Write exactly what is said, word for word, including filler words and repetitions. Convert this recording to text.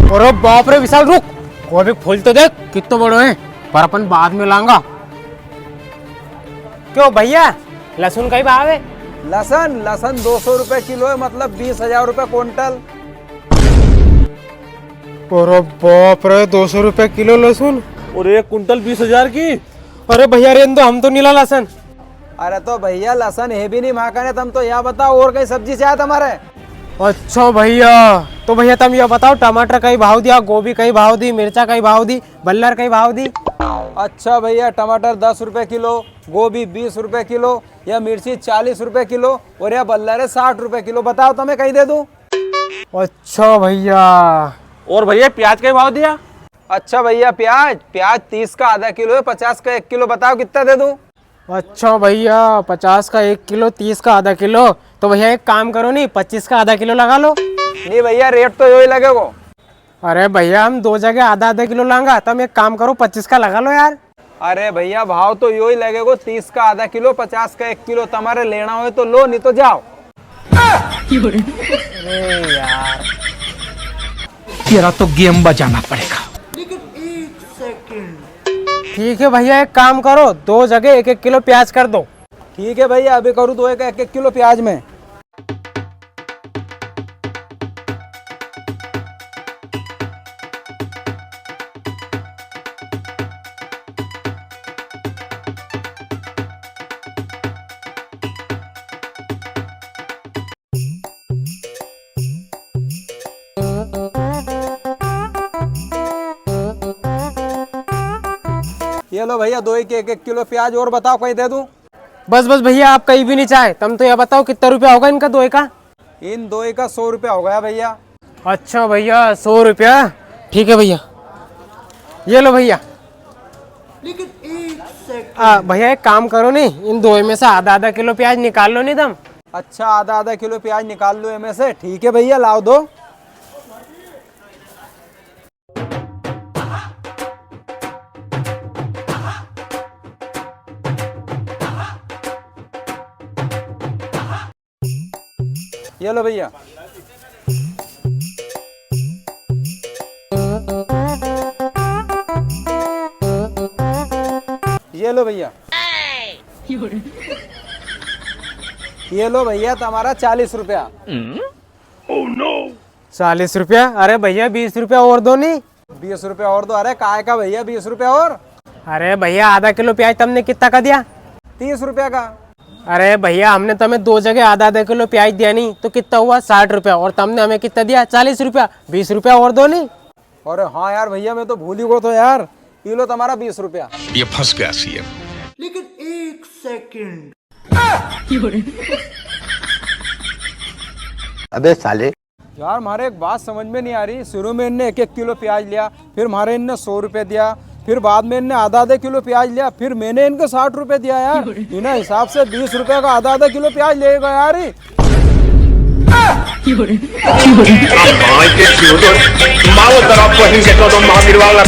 अरे बाप रे विशाल, रुक, गोभी फूल तो देख, कितनो बड़ो है, पर अपन बाद में लांगा। क्यों भैया, लहसुन कई भाव है? लसन, लसन दो सौ रुपए किलो है, मतलब बीस हजार रुपए कुंटल। अरे बाप रे, दो सौ रुपए किलो लहसुन? और एक कुंटल बीस हजार की? अरे भैया, रेन दो, हम तो नी ला लहसुन। अरे तो भैया, लसन है भी नी म्हाकने, तम तो या बताओ, और कई सब्जी चाहे तमारे? अच्छा भैया, तो भैया, तम या बताओ, टमाटर कई भाव दिया, गोभी कई भाव दी, मिर्चा कई भाव दी, बल्लर कई भाव दी? अच्छा भैया, टमाटर दस रुपए किलो, गोभी बीस रुपए किलो, या मिर्ची चालीस रुपए किलो, और या बल्लर है साठ रुपए किलो। बताओ, तमे कई दे दूं? अच्छा भैया। और भैया, प्याज कई भाव दिया? अच्छा भैया, प्याज, प्याज तीस का आधा किलो है, पचास का एक किलो। बताओ, कितना दे दूं? अच्छा भैया, पचास का एक किलो, तीस का आधा किलो। तो भैया, एक काम करो नी, पच्चीस का आधा किलो लगा लो। नी भैया, रेट तो यो ही लगेगो। अरे भैया, हम दो जगह आधा आधा किलो लांगा, तम एक काम करो, पच्चीस का लगा लो यार। अरे भैया, भाव तो यो ही लगेगो, तीस का आधा किलो, पचास का एक किलो। तमारे लेना होय तो लो, नी तो जाओ। अरे यार, तेरा तो गेम बजाना पड़ेगा। ठीक है भैया, एक काम करो, दो जगह एक एक किलो प्याज कर दो। ठीक है भैया, अभी करूँ दो एक, एक एक किलो प्याज में। ये लो भैया, दोई के एक एक किलो प्याज। और बताओ, कई दे दूं? बस, बस भैया, आप कई भी नी चाहे, तम तो या बताओ, कितना रुपया होगा इनका दोई का? इन दोई का सौ रुपया हो गया भैया। अच्छा भैया, सौ रुपया, ठीक है भैया, ये लो भैया। लेकिन एक सेकंड। आ, भैया, एक काम करो नी, इन दोई में से आधा आधा किलो प्याज निकाल लो नी तम। अच्छा, आधा आधा किलो प्याज निकाल लो इनमें से। ठीक है भैया, लाओ दो। ये लो भैया। ये लो भैया। ये लो भैया, तमारा चालीस रुपया। चालीस रुपया? अरे भैया, बीस रुपया और दो नी। बीस रुपया और दो। अरे काय का भैया, बीस रुपया और? अरे भैया, आधा किलो प्याज तमने कितना का दिया? तीस रुपया का। अरे भैया, हमने तमे दो जगह आधा आधा किलो प्याज दिया नी, तो कितना हुआ? साठ रुपया। और तमने हमें कितना दिया? चालीस रुपया। बीस रुपया और दो नी। अरे हाँ यार भैया, मैं तो भूल ही गयो थो यार। ये लो तमारा बीस रुपया। ये फंस गया सीएम। लेकिन एक सेकंड। अबे साले। यार, म्हारे एक बात समझ में नी आ री। शुरू में इनने एक एक किलो प्याज लिया, फिर म्हारे इनने सौ रुपया दिया, फिर बाद में इनने आधा आधा किलो प्याज लिया, फिर मैंने इनके साठ रुपया दिया यार। इना हिसाब से बीस रुपया का आधा आधा किलो प्याज लेगा यार ये। मारो तरफ को हिंसे को तो महावीर वाला